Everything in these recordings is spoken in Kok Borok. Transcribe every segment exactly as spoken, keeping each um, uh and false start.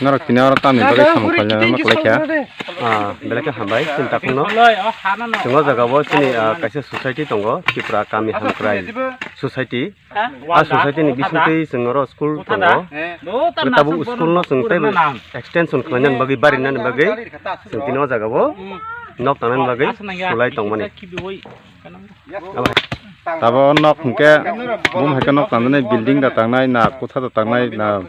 Norok tini oro tamni bagwi samung khlainai ma kwlai kha. Ah, belai khe hambai, chini takhukno. Chwng o jaga o chini, ah, kaisa society tongo, Tripura Kami Hamkrai Society. Ah, society ni bisingtwi chwng oro school tongo. Tabuk school no chwng tei extension khlainani bagwi, barinani bagwi chwng tini o jaga o nok tangnani bagwi sulai tongmani. Abo nok hwnkhe bum hai khe nok tangnani building da tangnai na, kotha da tangnai na,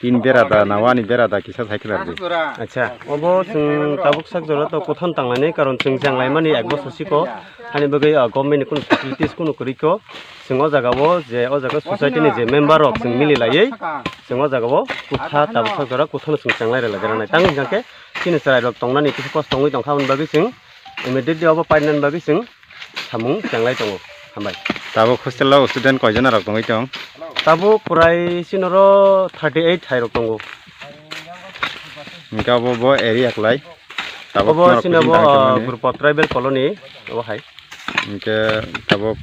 tin bera da na, wani bera da kisa sai khe rwdi. Acha, obo chwng tabuk sak jora to kotha no tanglainai, karon chwng jang laimani ek bosor siko hani bagwi, ah, government ni kunu facilities kunu kwrwi kho. Chwng o jaga o je o jaga society ni je member rok chwng mili laiwi chwng o jaga o kotha tabuk sak jora kotha no chwng chenglai rwlai rwnai. Tang hwnkhe chini chwrai rok tongnani kisa kosto wngwi tongkha, aboni bagwi chwng immediately obo painani bagwi chwng samung chenglai tongo. Hambai. Tabuk hostel o student koijon rok tongwi tong? Tabuk kwrai sinoro thirty eight hai rok tongo. Hwnkhe obo bo area kwlai. Tabuk obo norok sinabo, kuching tang ah, tongmani. Gurpa tribal colony obo hai. Hwnkhe tabuk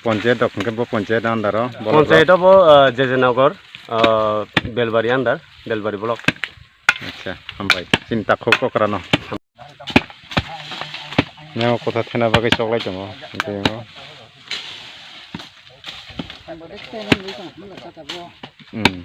ponchayat rok hwnkhe bo ponchayat under o, bolok rok. Ponchayat obo, ah, J J Nagar, ah, Belbari under, Belbari block. Acha, hambai. Chini takhuk okra no. Nang kotha thena bagwi choklai tongo. Hwnkhe o. Hmm.